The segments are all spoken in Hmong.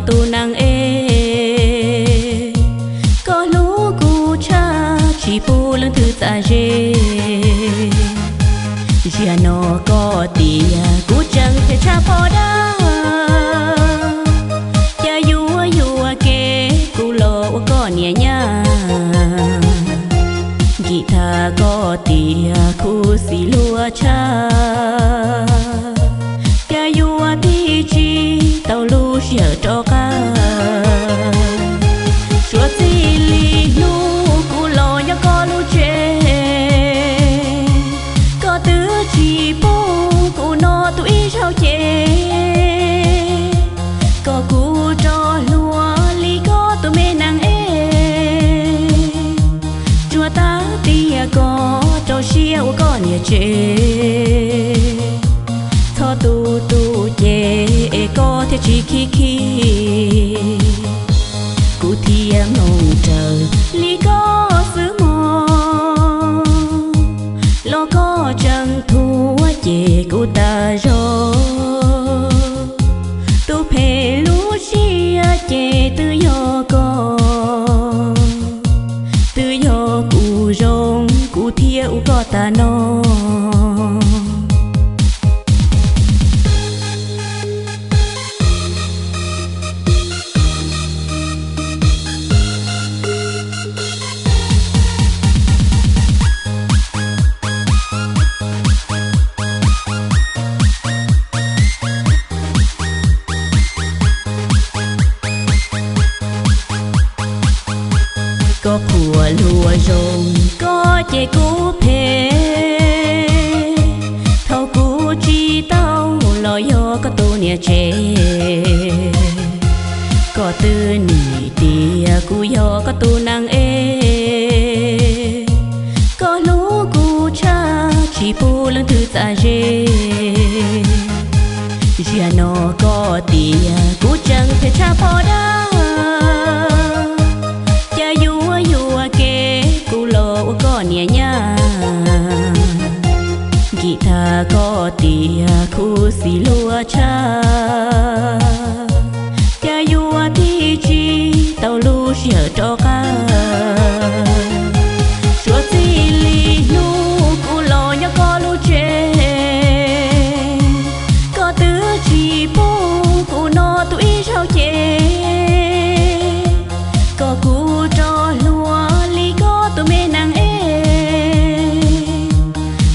tus neeg es. Koj hlub kuv tshaj tsis pub leej twg txav ze. Zaum no koj tias kuv tseem phem tshaj phom dawb, cas yuav yuam kev kuv los ua koj niam nyab. Nkim thaj koj tias khuv xim luag tshaj, cas yuav tig tsis tau lub sij hawm rov qab. Suav txij li hnub kuv los nyob koj lub tsev, koj twb tsis pub kuv noj tus ib zaug ces. Koj kuv rov hluas li koj tus me neeg es, tsuas tab tias koj rau siab ua koj niam tsev. Txhob tu tu ces es koj thiaj tsis khib khib, kuv thiaj mloog raws li koj xwb mog. Los koj tseem thuam ces kuv tas zog, tus phem lub siab ces twb yog koj, twb yog kuv zoo kuv thiaj ua koj tas no. Koj qhuas luag zoo, koj ces kuv phem. Thaum kuv tsis tau los yog koj tus niam tsev, koj twb nim tias kuv yog koj tus neeg es. Koj hlub kuv tshaj tsis pub leej twg txav ze. Zaum no koj tias kuv tseem phem tshaj phom dawb, cas yuav yuam kev kuv los ua koj niam nyab. Nkim thaj koj tias khuv xim luag tshaj, cas yuav tig tsis tau lub sij hawm rov qab. Suav txij li hnub kuv los nyob koj lub tsev, koj twb tsis pub kuv noj tus ib zaug ces. Koj kuv rov hluas li koj tus me neeg es,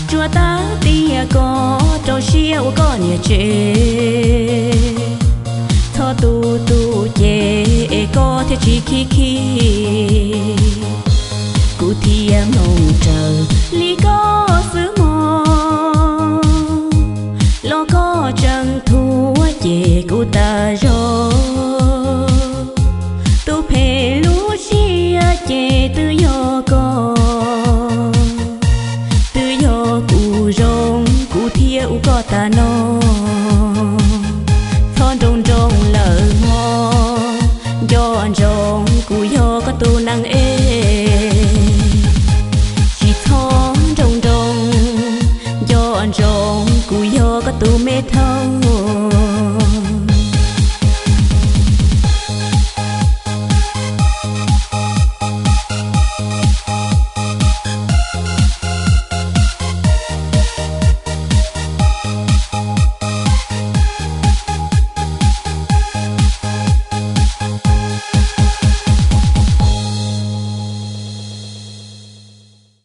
tsuas tab tias koj rau siab ua koj niam tsev. Txhob tu tu ces es koj thiaj tsis khib khib, kuv thiaj mloog raws li koj